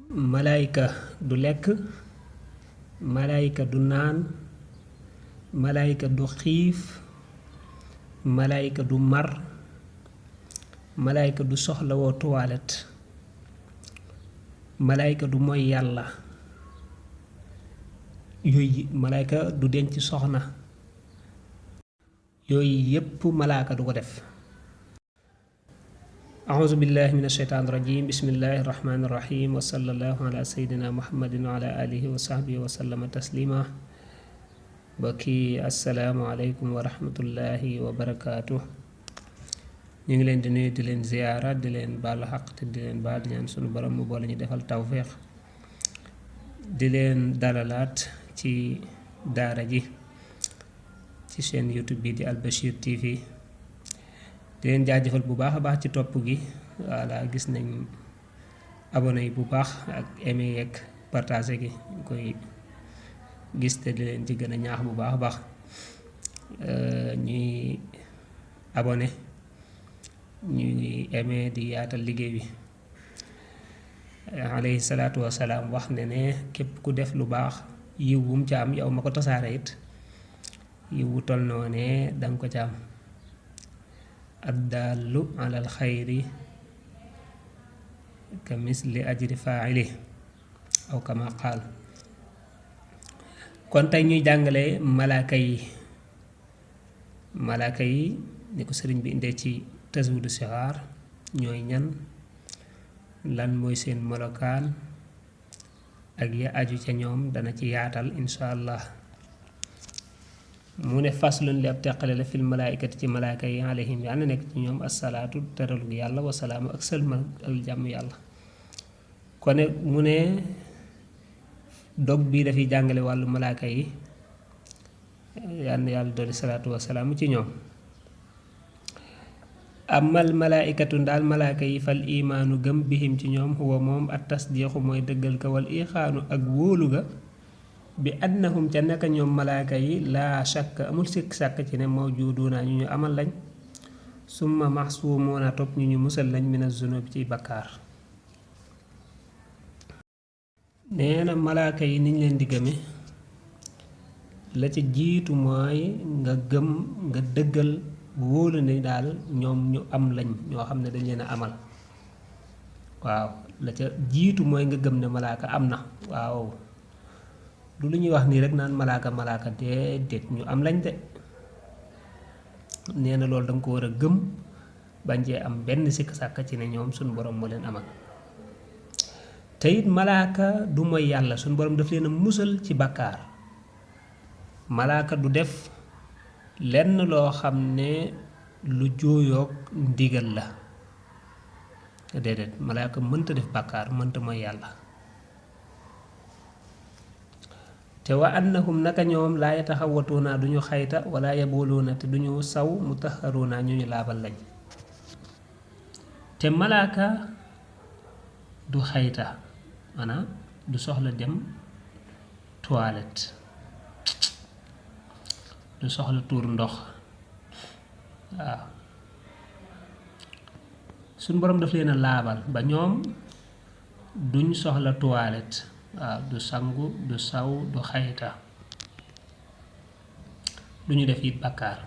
malaayika du lekk, malaayika du naan, malaayika du xiif, malaayika du mar, malaayika du soxlawoo toilette, malaayika du mooy yàlla, yooyu malaayika du denc soxna, yooyu yépp malaaka du ko def. أعوذ بالله من الشيطان الرجيم بسم الله الرحمن الرحيم وصلى الله على سيدنا محمد وعلى آله وصحبه وسلم تسليما بكي السلام عليكم ورحمة الله وبركاته ñu ngi leen di nuyu di leen ziyaara di leen baalu xaq te di leen baal di ñaan sunu borom mu boole ñu defal tawféex di leen dalalaat ci daara ji ci seen YouTube bi di Al Bachir TV di leen jaajëfal bu baax a baax ci topp gi wala gis nañ abonné yi bu baax ak aimé yeeg partagé gi ñu koy gis te di leen ci gën a ñaax bu baax a baax ñuy abonné ñuy aimé di yaatal liggéey bi alayhi salaatu wasalaam wax ne képp ku def lu baax yiw wum ca am yow ma ko tasaare it yiw wu tol noonee danga ko ca am addaalu alal xayri ka misli ajri faa'ili aw kama qaal. kon tey ñuy jàngale malaaka yi ni ko sëriñ bi indee ci tasawudu sixaar ñooy ñan, lan mooy seen melokaan ak ya aju ca ñoom dana ci yaatal insha allah. mu ne faslun li ab teqale la fil malaaykati ci malaaka yi alayhim yàlla nekk ci ñoom assalaatu teralu yàlla wasalaamu ak sëlmal ak jàmm yàlla. kon mu ne dog bii dafay jàngale wàllu malaaka yi yal na yàlla dolli salaatu wasalaamu ci ñoom. amal malaaykatu ndaal malaaka yi fal imaanu gëm bihim ci ñoom huwa moom at tasdiixu mooy dëggal ka wal ixaanu ak wóolu ga bi annahum ca naka ñoom malaaka yi laa shakk amul sikk sàkk ci ne mawjuduuna ñu amal lañ summa maxsuumuuna topp ñu musal lañ mina zunub ci bakkaar. nee na malaaka yi niñ leen di gëme la ca jiitu mooy nga gëm nga dëggal wóolu ne daal ñoom ñu am lañ ñoo xam ne dañ leen a amal. waaw la ca jiitu mooy nga gëm ne malaaka am na. waaw du lu ñuy wax nii rek naan malaaka déedéet ñu am lañ de. nee na loolu danga ko war a gëm bañ cee am benn sikk sàkk ci ne ñoom suñu borom moo leen amal. te it malaaka du mooy yàlla suñu borom daf leen a musal ci bàkkaar. malaaka du def lenn loo xam ne lu jooyoog ndigal la déedéet malaaka mënta def bàkkaar mënta mooy yàlla. te wa annahum naka ñoom laa yataxawatuuna duñu xayta wala yabuluuna te duñu saw mutaharuuna ñu laabal lañ. te malaaka du xayta maanaam du soxla dem toilette, du soxla tuur ndox. waaw suñ borom daf leen a laabal ba ñoom duñ soxla toilette. waaw du sangu du saw du xayta duñu def it bàkkaar.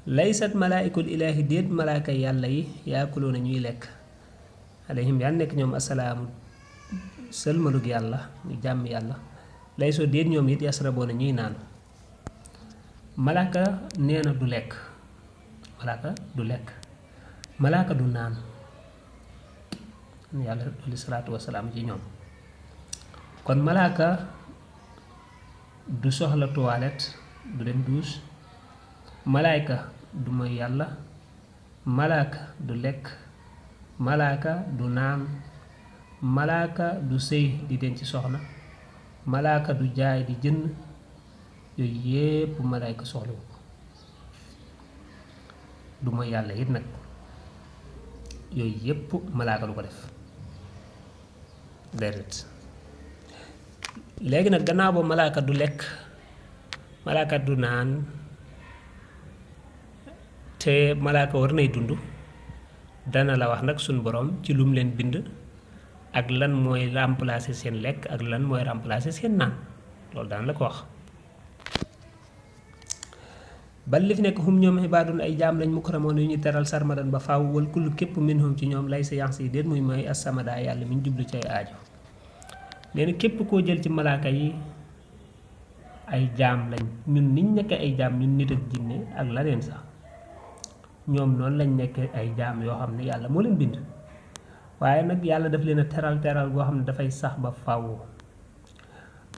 laysat malaaikul ilaahi déet malaaka yàlla yi yaakuluuna ñuy lekk alayhim yàlla nekk ñoom asalaamu sëlmalug yàlla ñu jàmm yàlla laysoo déet ñoom it yasraboona ñuy naan. malaaka nee na du lekk malaaka du naan yàlla dolli salaatu wasalaam ci ñoom. kon malaaka du soxla toilette du dem douche, malaaka du mooy yàlla, malaaka du lekk, malaaka du naan, malaaka du sëy di denc soxna, malaaka du jaay di jënd. yooyu yépp malaaka soxlawu ko. du mooy yàlla it nag yooyu yépp malaaka du ko def déedéet. léegi nag gannaaw ba malaaka du lekk malaaka du naan te malaaka war nay dund dana la wax nag suñ borom ci lum leen bind ak lan mooy remplacer seen lekk ak lan mooy remplacer seen naan loolu daan la ko wax bal li fi nekk hum ñoom xibaadun ay jaam lañ mukramoon yu ñu teral sarmadan ba faaw wal kullu képp minhum ci ñoom lay sa yansi yi déet muy mooy assamada yàlla mi ñu jublu ci ay aajo nee na képp koo jël ci malaaka yi ay jaam lañ ñun niñ nekk ay jaam ñun nit ak jinne ak laneen sax ñoom noonu lañ nekk ay jaam yoo xam ne yàlla moo leen bind waaye nag yàlla daf leen a teral teral goo xam ne dafay sax ba faaw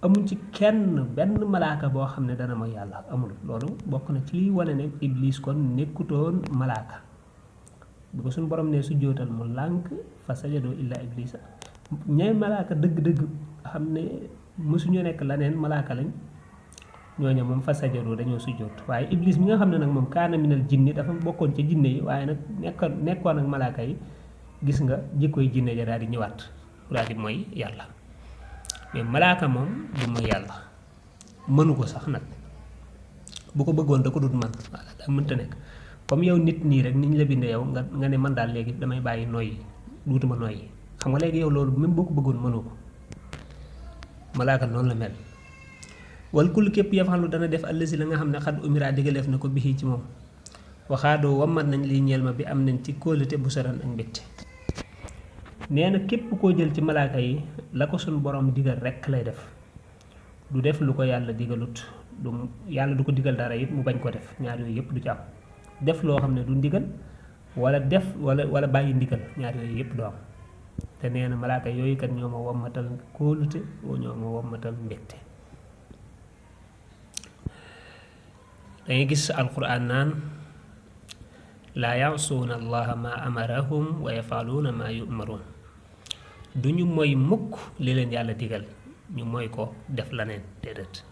amuñ ci kenn benn malaaka boo xam ne dana mooy yàlla amul loolu bokk na ci liy wane ne iblis kon nekkutoon malaaka bu ko suñu borom ne su jootal mu lànk fa sajadoo illa iblisa ñay malaaka dëgg-dëgg xam ne mësuñu nekk laneen malaaka lañ ñooñu moom fa sajadoo dañoo sujjoot waaye iblis mi nga xam ne nag moom kaana minal jinni dafa bokkoon ca jinne yi waaye nag nekkoon ak malaaka yi gis nga jikkoy jinne ja daal di ñëwaat daal di mooy yàlla mais malaaka moom du mooy yàlla mënu ko sax nag bu ko bëggoon da ko dut man wala daa mënta nekk comme yow nit nii rek niñ la bindee yow nga ne man daal léegi damay bàyyi noyyi duutuma noyyi xam nga léegi yow loolu même boo ko bëggoon mënu ko malaaka noonu la mel wal kul képp yafalu dana def allasi la nga xam ne xad umira digaleef na ko bixii ci moom waxaadoo wammat nañ liy ñeel ma bi am nañ ci kóolute bu saran ak mbégte nee na képp koo jël ci malaaka yi la ko suñ borom digal rekk lay def du def lu ko yàlla digalut du yàlla du ko digal dara it mu bañ ko def ñaar yooyu yëpp du ci am def loo xam ne du ndigal wala def wala bàyyi ndigal ñaar yooyu yëpp du am te nee na malaaka yooyu kat ñoo ma wammatal kóolute ñoo ma wammatal mbégte dangay gis alquran naan laa yaasuuna allaha ma amarahum wa yafaluuna ma yumaruun duñu mooy mukk li leen yàlla digal ñu mooy ko def laneen déedéet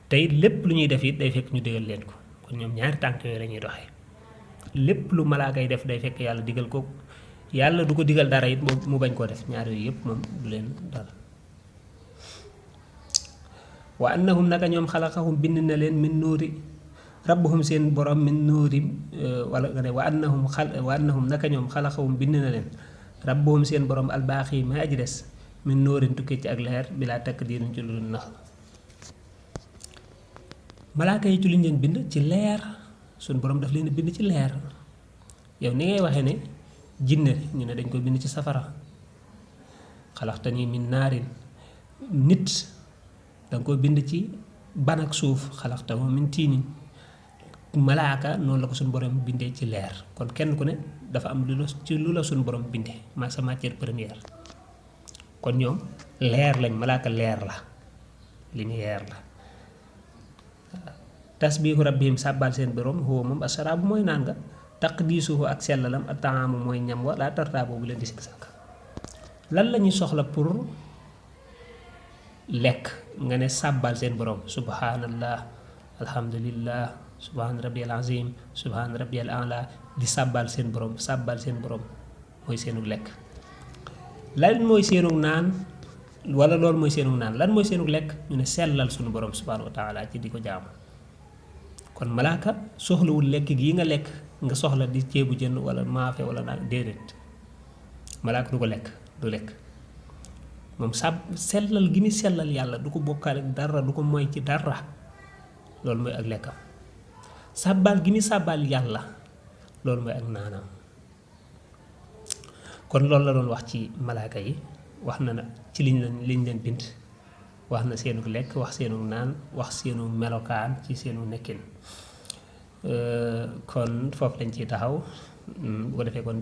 te it lépp lu ñuy def it day fekk ñu digal leen ko kon ñoom ñaari tànk yooyu lañuy doxee lépp lu malaaka yi def day fekk yàlla digal ko yàlla du ko digal dara it mu bañ koo def ñaar yooyu yëpp moom du leen dara wa annahum naka ñoom xalaqahum bind na leen min nuuri rabbuhum seen borom min nuuri wala nga ne wa annahum naka ñoom xalaqahum bind na leen rabbuhum seen borom albaaxi ma aji des min nuurin tukkee ci ak leer bi laa takk diiruñ ci lu nax malaaka yi ci luñ leen bind ci leer suñ borom daf leen bind ci leer yow ni ngay waxee ne jinne ñu ne dañ ko bind ci safara xalaxtani min naarin nit danga ko bind ci ban ak suuf xalaxtahu min tiinin malaaka noonu la ko suñ borom bindee ci leer kon kenn ku ne dafa am lu la suñ borom bindee ma sa matière première kon ñoom leer lañ malaaka leer la lumière la tasbihu rabbihim sàbbal seen borom huwa moom asaraabu mooy naan nga taqdiisuhu ak sellalam ak taamu mooy ñam wa laa tartaaboo bu leen di sikk sàkk lan la ñuy soxla pour lekk nga ne sàbbal seen borom subhanallah alhamdulillah subhaan rabbiyal azim subhaan rabbiyal a'la di sàbbal seen borom mooy seenu lekk lan mooy seenu naan wala loolu mooy seenu naan lan mooy seenu lekk ñu ne sellal suñu borom subhaanahu wa taala ci di ko jaamu kon malaaka soxlawul lekk gii nga lekk nga soxla di ceebu jën wala maafe wala naan déedéet malaaka du ko lekk du lekk moom sellal gi muy sellal yàlla du ko bokkaale dara du ko moy ci dara loolu mooy ak lekkam sàbbaal gi muy sàbbaal yàlla loolu mooy ak naanam kon loolu la doon wax ci malaaka yi wax na ci liñ leen bind wax na seenu lekk wax seenu naan wax seenu melokaan ci seenu nekkin kon foofu lañ ciy taxaw bu ko defee kon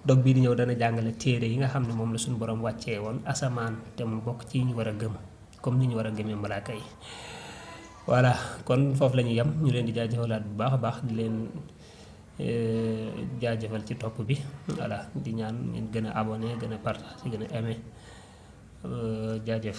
dog bii di ñëw dana jàngale téere yi nga xam ne moom la suñu borom wàccee woon asamaan te mu bokk ci ñu war a gëm comme ni ñu war a gëmee malaaka yi voilà kon foofu la ñuy yem ñu leen di jaajëfalaat bu baax a baax di leen jaajëfal ci topp bi voilà di ñaan ngeen gën a abonné gën a partager gën a aimé jaajëf